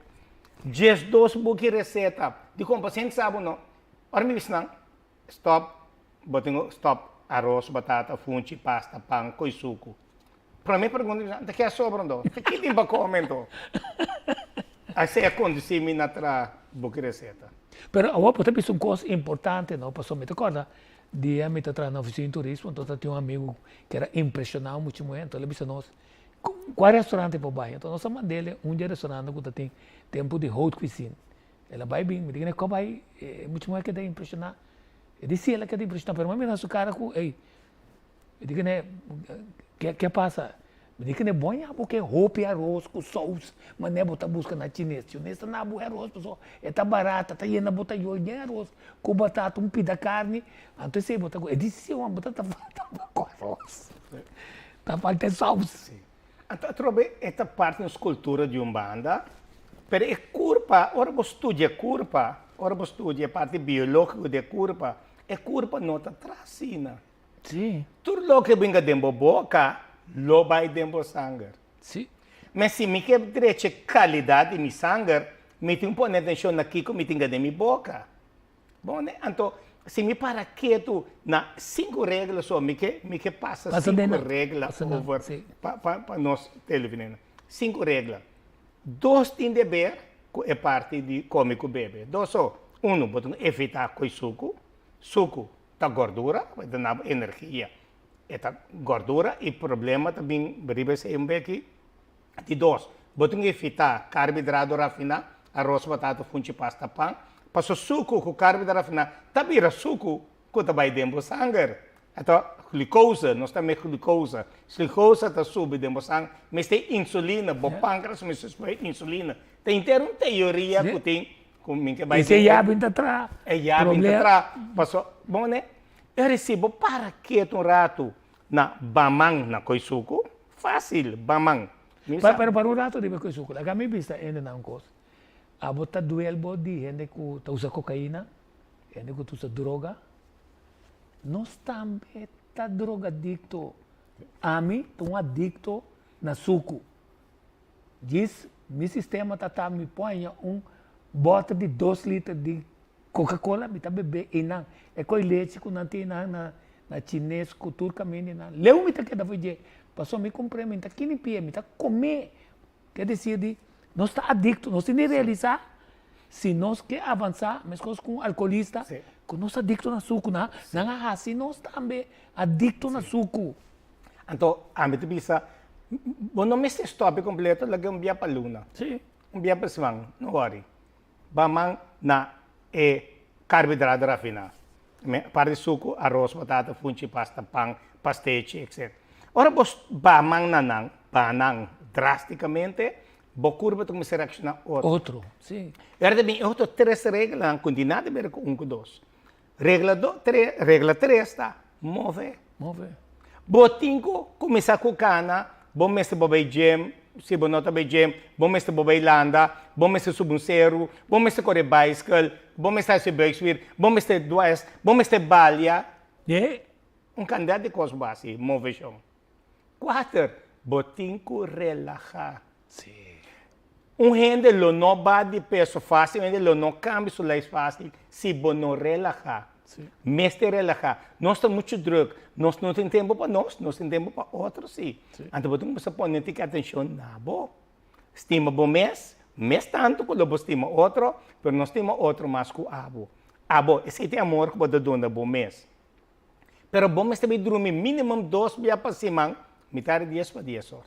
12 buki receta. Dikon? Pasobra hende sa bo, no. Ora mi bisa nan, stòp, bo tin ku stòp aros, batata, funchi, pasta, pan, koi suku. Prome pregunta mi ta ke a sobra anto? Ta ki tin pa come anto? Asei a conduci mi na tra buki receta. Pero awor bo ta bisa un cos importante no, pasobra mi ta corda dia mi ta traha na oficina di turismo anto ta tin un amigo cu era impresionao mucho muhe anto el a bisa nos cua restaurante por bay anto nos a mandele un di e restaurante cu ta tin tempo di haute cuisine el a bay bin mi di kende bay e mucha muhe a keda impresiona e di si el a keda impresiona pero mi a mira su cara cu ey Mi di kende, ke ke pasa? Mi di kende, bon ya bo ke hopi aros ku sous manera bo ta buska na chines. Chines ta na bo aros pasobra e ta barata, ta yena bo tayol den aros ku batata, un pida karni, anto esei bo ta E di si bo ta ta falta poko aros, ta falta e sous. Anto atrobe e ta parti nos kultura di un banda, pero e kurpa, ora bo studia e kurpa, ora bo studia e parti biológiko di e kurpa, e kurpa no ta traha asina. Sí. Tur loke binga den bo boka lo bai den bo sanger. Sí. Me si mi ke drecha kalidat di mi sanger, mi tin pone atenshon na kiko mi tinga den mi boka. Bon, ne? Anto, si mi para ketu na sinku regla so, mi ke, mi ke pasa Pasa sinku den nan. regla Pasa nan, over sí. pa, pa, pa nos televidente. Sinku regla. Dos tin de ber ku e parti di kome ku bebe. Dos so. Unu, bo tin ku evitá koi suku. Suku Ta gordura, e ta nabo energia. E ta gordura y problema ta bin riba esey un beki. Di dos, bo tin evita carbohidrato rafina, aros, batata, funchi, pasta, pan. Paso suku cu carbohidrato rafina ta bira suku cu ta bay den bo sanger. E ta glucose, nos ta mey glucose. Glucose ta subi den bo sanger, mester insulina, bo pancreas mester spuit insulina. Ta henter un teoria cu tin Ku mi ke bai Ese yabi ta traha. E yabi ta traha. Paso, bon ne, e resibo para ketu un ratu na baman na koi suku, fasil, baman. Mi sa. Pero para un ratu riba koi suku. Laga mi bisa hendenan un kos. Abo ta duel bo di hende ku ta usa kokaina, hende ku ta usa droga. Nos tambe ta drogadikto. Ami ta un adikto na suku. Djis mi sistema ta ta mi por haña un bòter di dos liter di Coca Cola mi ta bebé einan. E koi lechi ku nan tin einan na na chines ku tur kaminda einan leu mi ta keda for dje pasobra mi kumpr'é mi ta kini pia mi ta kom'é. Ke desir di nos ta adikto nos tin di realisá si nos ke avansá meskos ku un alkoholista ku nos ta adikto na suku nan a hasi nos tambe adikto na suku. Anto ami ta bisa, bo no mester stop e completo, laga un bia pa luna. Sí. Un bia pa siman, no worry. Ba man na e carbohidrato rafina. Aparte di suku, aros, batata, funchi, pasta, pan, pastechi, etc. Ora bo ba man na nan, ba nan drasticamente, bo curpa ta cuminsa reacciona otro. Otro, sí. E ora ta bin e otro tres reglanan cu tin nada di ber cu un cu dos. Regla do, tre, regla tres ta, move. Move. Bo tin ku kuminsá ku kana, bo mester bo bai gym, si bo no ta bai gym, bo mester bo bai landa, bo mester subi un seru, bo mester kore baiskel, bo mester hasi buikspier, bo mester dwes, bo mester balia. Ye. Un kantidat di kos bo hasi, moveshon. Kuater, bo tin ku relahá. Sí. Un hende lo no ba di peso fácil, un hende lo no cambia su lijf fácil si bo no relahá. Sí. Mester relahá. Nos ta muchu druk, nos no tin tempu pa nos, nos tin tempu pa otro sí. Sí. Anto bo tin ku kuminsá pone tiki atenshon na bo. Stima bo mes, mes tantu ku lo bo stima otro, pero no stima otro mas ku abo. Abo, esei ta e amor ku bo ta duna bo mes. Pero bo mester bai drumi minimum dos bia pa siman, mitar di dies pa dies or.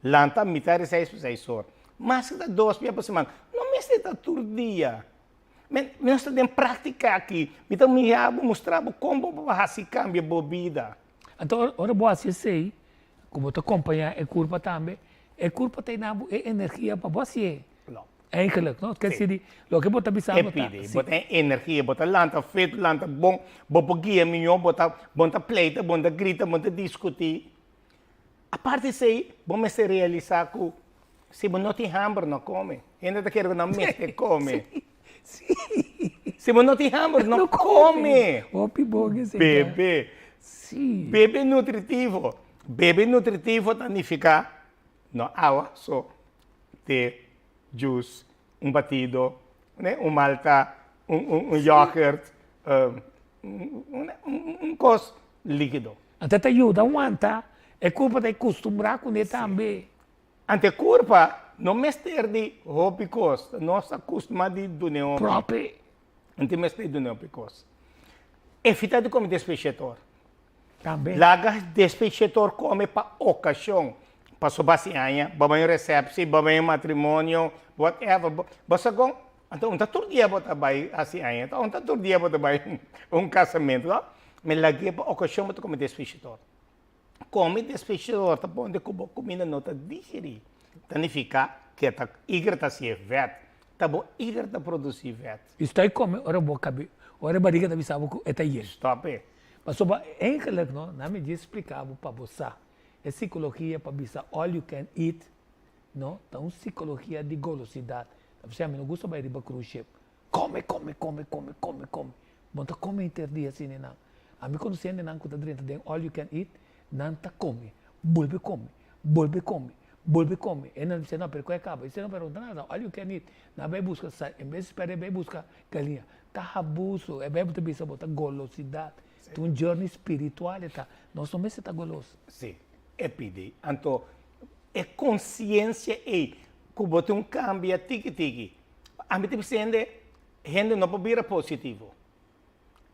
Lanta mitar di seis pa seis or. Maske ta dos bia pa siman, no mester ta tur dia. Men, nos ta den práktika aki. Mi ta mira bo, mustra bo kon bo por hasi kambia bo bida. Anto ora bo hasi esei, ku bo ta kompañá e kurpa tambe, e kurpa ta duna bo e energia pa bo hasié. Eigenlijk, no? Ker si di, loke bo ta bisa bo ta. E pidi, bo ta energia, bo ta lanta fit, lanta bon, bo por guia mihó, bo ta, bo ta pleita, bo ta grita, bo ta diskutí. Aparte esei, bo mester realisá ku si bo no tin hamber, no kome. Hende ta kere ku nan mester kome. Si bo no tin hamber, no kome. Hopi bon esei. Bebe. Sí. Bebe nutritivo. Bebe nutritivo ta nifiká no awa so, te, juice, un batido, un malta, un yoghurt, un kos likido. Anto ta yuda wanta e kurpa ta kustumbrá kuné tambe. Anto e kurpa no mester di hopi kos, nos a kustumá di dun'é hopi. Propi. No tin mester di dun'é hopi kos. Evitá di kome despeshetor. Tambe. Laga despeshetor kome pa okashon. Pasobra basi aña, bo bai un resepsi, bo bai un matrimonio, whatever. Bo sa kon? Anto un ta tur dia bo ta bai hasi aña, un ta tur dia bo ta bai un kasamentu, no? Mi lag'é pa okashon bo ta kome despeshetor. Kome despeshetor ta pone ku bo kuminda no ta digerí. Ta nifiká ku e ta iger ta hasié vèt. Ta bo iger ta produsí vèt. I stòi kome ora bo kabe, ora e bariga ta bisa bo ku e ta yen. Stòp e. Pasobra eigenlijk no, nan mi djis splika bo pa bo sa. E sikologia pa bisa all you can eat no ta un sikologia di golosidat. Ta p'esei ami no gusta bai riba cruise ship. Kome, kome, kome, kome, kome, kome. Bo no ta kome henter dia asina nan. Ami konosé hendenan ku ta drenta den all you can eat, nan ta kome, bolbe kome, bolbe kome, bolbe kome. E nan bisa no, pero ku e kaba? E bisa no, pero no ta nada, all you can eat. Nan bai buska sa, en bes di spera e bai buska galiña. Ta abuso, e Bijbel ta bisa bo ta golosidat. Ta un journey spiritual e ta. Nos no mester ta golos. Sí, e pidi. Anto e konsiensia ei ku bo tin un kambia tiki tiki. Ami ta bisa hende, hende no por bira positivo.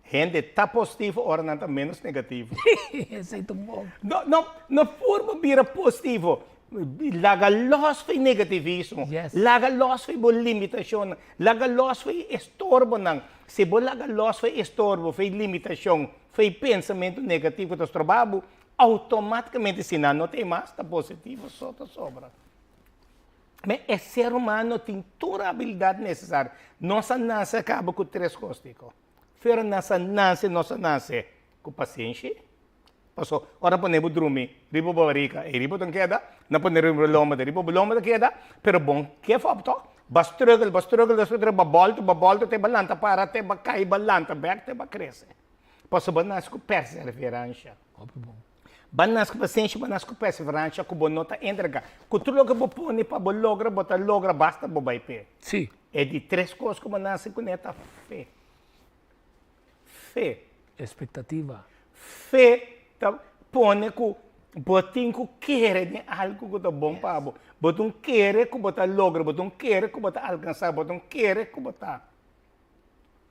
Hende ta positivo ora nan ta ménos negativo. Esei ta bon. No, no, no purba bira positivo. Laga lòs for e negativismo. Yes. Laga lòs for bo limitashonnan. Laga lòs for e estorbonan. Si bo laga lòs for e estorbo, for e limitashon, for e pensamentu negativo ku ta stroba bo, outomátikamente si nan no ta e mas, ta positivo so ta sobra. Me e ser humano tin tur abilidat nesesario. Nos a nase a kaba ku tres kos, Tico. Fera nos a nase, nos a nase ku pasenshi. Paso, ora pone bo drumi riba bo barika, ei riba bo ta keda, na pone riba bo lomba, ta riba bo lomba ta keda, pero bon give up to. Ba struggle, ba struggle, ba struggle, ba bolto, ba bolto, te ba lanta para, te ba kai, ba lanta bek, te ba krese. Paso bo nase ku perseveransha. Hopi bon. Ba nase ku pasenshi, ba nase ku perseveransha ku bo no ta entrega. Ku tur loke bo pone pa bo logra, bo ta logra basta bo bai p'e. Si. E di tres kos ku bo nase kuné ta fe. Fe. Expectativa. Fe ta pone ku bo tin ku kere den algu ku ta bon pa bo. Bo tin kere ku bo ta logra, bo tin kere ku bo ta alkansá, bo tin kere ku bo ta.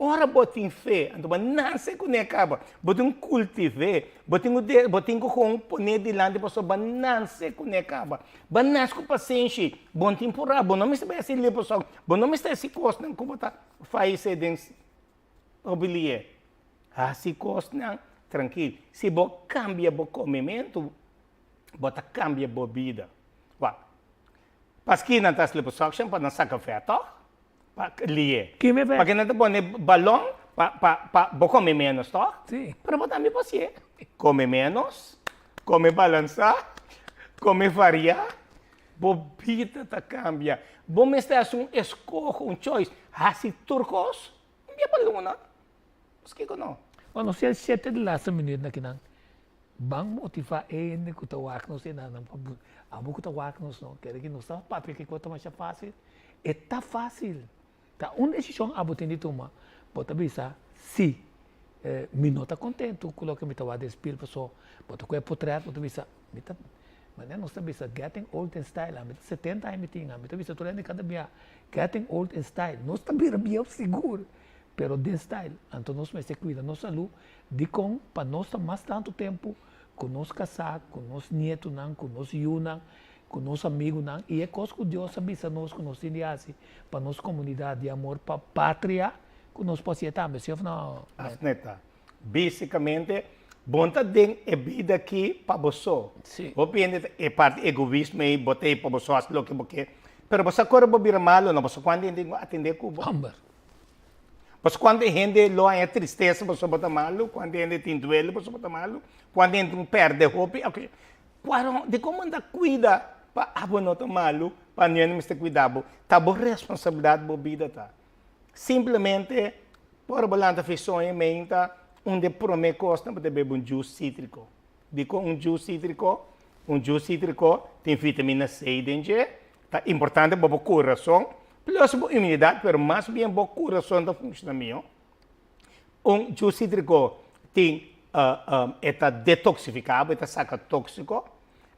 Ora bo tin fe, anto bo nase kuné kaba. Bo tin kultiv'é, bo tin ku bo tin ku kon pon'é dilanti pasobra bo nase kuné kaba. Bo nase ku pasenshi, bo no tin purá, bo no mester bai hasi liposok, bo no mester hasi kosnan ku bo ta fayesé den Obilie, hasi kosnan trankil. Si bo kambia bo komementu, bo ta kambia bo bida. Wak, paski nan ta hasi liposuction pa nan saka vèt tòg? Pa lie. Kime vèt? Pake nan ta pone balon pa pa pa bo kome ménos tòg? Si. Pero bo tambe por hasié. Kome ménos, kome balansá, kome variá, bo bida ta kambia. Bo mester hasi un eskoho, un choice. Hasi tur kos. Un bia pa luna, paskiko no? Bueno, si el shete di laatste minuut na kinan, ban motiva e hende ku ta wak nos e nan pa abo ku ta wak nos no, kere ki nos ta papia kiko ta masha fácil, e ta fácil. Ta un desishon abo tin di tuma, bo ta bisa si, mi no ta kontentu ku loke mi ta wak den spil paso bo ta kohe potret bo ta bisa mi ta. Manera nos ta bisa getting old in style, ami ta 70 aña mi tin, ami ta bisa tur hende kada bia getting old in style. Nos ta bira bieu sigur, pero den style. Anto nos mester cuida nos salud, dicon? Pa nos ta mas tanto tempo cu nos casá, cu nos nietonan, cu nos yunan, cu nos amigunan, y e cos cu Dios a bisa nos cu nos tin di haci pa nos comunidad, di amor pa patria, cu nos por hacié tambe, si of no? Asneta. Basicamente, bo no ta den e bida aki pa bo so. Sí. Hopi hende ta e parti egoismo ei, bo ta ei pa bo so, hasi loke bo ke. Pero bo sa ku ora bo bira malo, no bo sa kuantu hende tin ku atendé ku bo. Homber. Bo sa kuantu hende lo haña tristesa pasobra bo ta malu, kuantu hende tin duele pasobra bo ta malu, kuantu hende tin pèrdè hopi. Oke, kuaron, dikon bo no ta kuida pa abo no ta malu, pa niun hende mester kuida bo? Ta bo responsabilidat bo bida ta. Simplemente Ora bo lanta fi soña meinta, un di e promé kosnan bo ta bebe un juice sítriko. Dikon un juice sítriko? Un juice sítriko tin vitamina C den dje, ta importante pa bo kurason, plus bo inmunidat, pero mas bien bo kurason ta funshoná mihó. Un juice sítriko tin e ta detoksifiká bo, e ta saka tóksiko.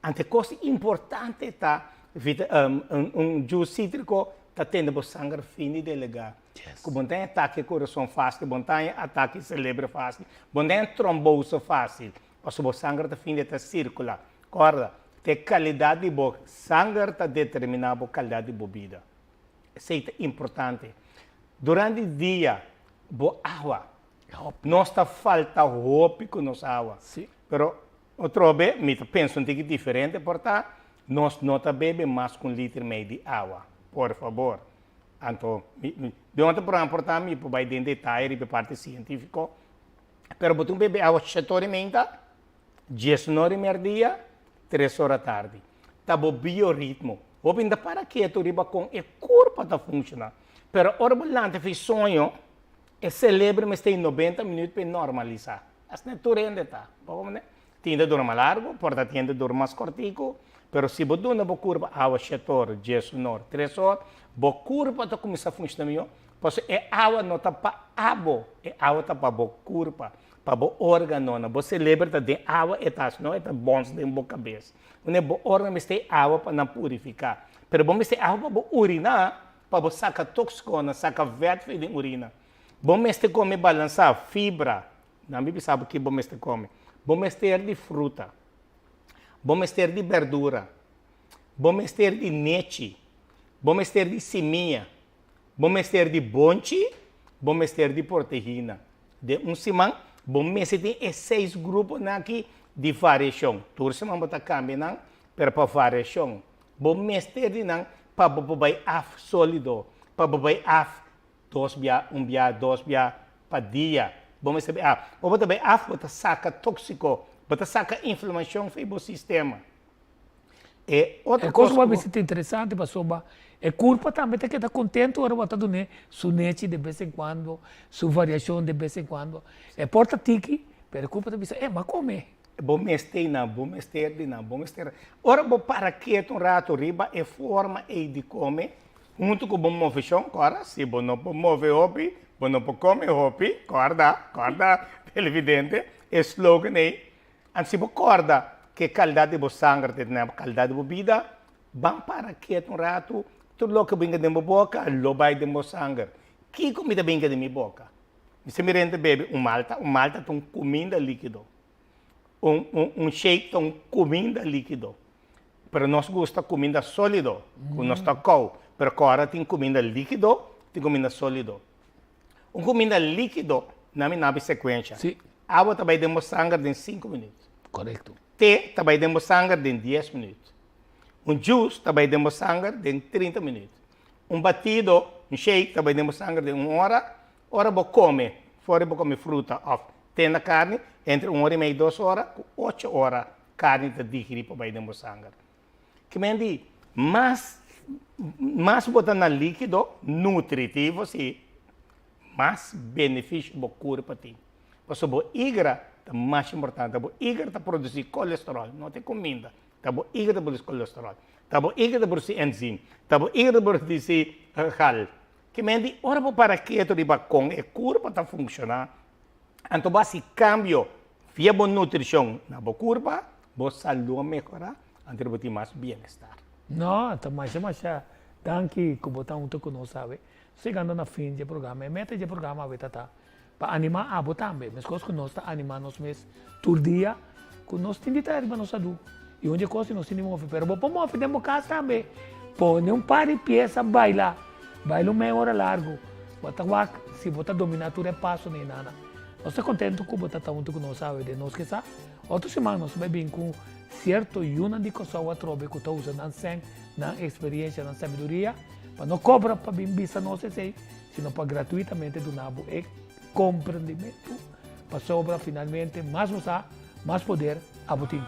Anto e kos importante ta un juice sítriko ta tende bo sanger fin di delegá. Ku bo no ta haña atake kurason fásil, bo no ta haña atake selebre fásil, bo no ta haña tromboso fásil, pasobra bo sanger ta fin di ta sirkulá. Kòrda, ta e kalidat di bo sanger ta determiná bo kalidat di bo bida. Esei ta importante. Durante di dia, bo awa. Nos ta falta hopi ku nos awa. Pero otro be, mi ta pensa un tiki diferente por ta, nos no ta bebe mas ku un liter i mei di awa. Por fabor. Anto, mi, mi, den otro programa por ta mi por bai den detaye riba e parti sientífiko, pero bo tin bebe awa shete ora i meinta, diesun ora i merdia, tres ora tardi. Ta bo bioritmo. Bo bin ta para ketu riba kon e kurpa ta funshoná. Pero ora bo lanta fi soño, e selebro mester e nobenta minüt pa e normalisá. Asina tur hende ta. Bo comprende? Tin ta dura mas largu, por ta tin ta dura mas kòrtiku, pero si bo duna bo kurpa awa shete or, diesun or, tres or, bo kurpa ta kuminsá funshoná mihó, pasobra e awa no ta pa abo, e awa ta pa bo kurpa, pa bo órganonan, bo seleber ta den awa e ta hasi, no e ta bòns den bo kabes. Wanneer bo órgano mester e awa pa nan purifiká, pero bo mester e awa pa bo uriná, pa bo saka tóksikonan, saka vèt for den urina. Bo mester kome balansá, fibra, Nan bibi sa bo ki bo mester kome. Bo mester di fruta. Bo mester di berdura. Bo mester di nechi. Bo mester di simia. Bo mester di bonchi. Bo mester di proteina. Den un siman bo mester tin e seis gruponan aki di variashon. Tur siman bo ta kambia nan, pero pa variashon. Bo mester di nan pa bo por bai af solido, pa bo bai af Dos bia, un bia, dos bia pa dia. Bo mester bay af. Ora bo ta bay af, bo ta saka toksiko, bo ta saka inflamashon for bo sistema. E otro E kos kos ku bo a ku. bisa ta interesante pasobra e kurpa tambe ta keda kontentu ora bo ta dun'é su nechi de bes en kuando, su variashon de bes en kuando. E por ta tiki, pero e kurpa ta bisa, e, m'a kome. Bo mester nan, bo mester di nan, bo mester. Ora bo para ketu un rato riba e forma ei di kome, huntu ku bo moveshon, kòrda, si bo no por move hopi, bo no por kome hopi, kòrda, kòrda, televidente, e slogan ei. Anto si bo kòrda ku e kalidat di bo sanger ta determiná bo kalidat di bo bida, ban para ketu un ratu, tur loke bo hinka den bo boka lo bai den bo sanger. Kiko mi ta binka den mi boka? Mi sa mira hende ta bebe un malta, un malta ta un kuminda líkido. Un, un, un shake ta un kuminda líkido. Pero nos gusta kuminda sólido, ku nos ta kou. Pero kòrda tin kuminda líkido, tin kuminda sólido. Un kuminda líkido, na mi nabi sekuensha. Sí. Awa ta bai den bo sanger den sinku minüt. Korekto. Te ta bai den bo sanger den dies minüt. Un juice ta bai den bo sanger den trinta minüt. Un batido, un shake, ta bai den bo sanger den un ora. Ora bo kome, for bo kome fruta òf te na karni, entre un ora i mei, dos ora, ku ocho ora karni ta digirí pa bai den bo sanger. Ke men di, mas mas bo ta na líkido, nutritivo sí, mas benefisio bo kurpa tin. Pasobra bo igra ta mas importante. Bo igra ta produsí kolesteròl, no ta e kuminda. Ta bo igra ta produsí kolesteròl. Ta bo igra ta produsí enzim. Ta bo igra ta produsí gal. Ke men di ora bo para ketu riba kon e kurpa ta funshoná, anto bo hasi kambio via bo nutrishon na bo kurpa, bo salú a mehorá. Anto bo tin mas bienestar. No, ta masha masha danki ku bo ta hunto ku nos awe. Segando na fin dje programa, e meta dje programa awe ta ta pa animá abo tambe, meskos ku nos ta animá nos mes tur dia ku nos tin di traha riba nos salú i un dje kos di nos tin di mofe, pero bo por mofe den bo kas tambe. Pone un par di piesa baila, baila un meia ora largu, bo ta wak si bo ta dominá tur e pasonan i nana. Nos ta kontentu ku bo ta ta huntu ku nos awe den Nos Ke Sa. Otro siman nos ta bai bin ku sierto yunan di Kòrsou atrobe ku ta usa nan sèn, nan eksperiensha, nan sabiduria pa no kobra pa bin bisa nos esei, sino pa gratuitamente duna bo e komprendimentu pasobra finalmente mas bo sa, mas poder abo tin.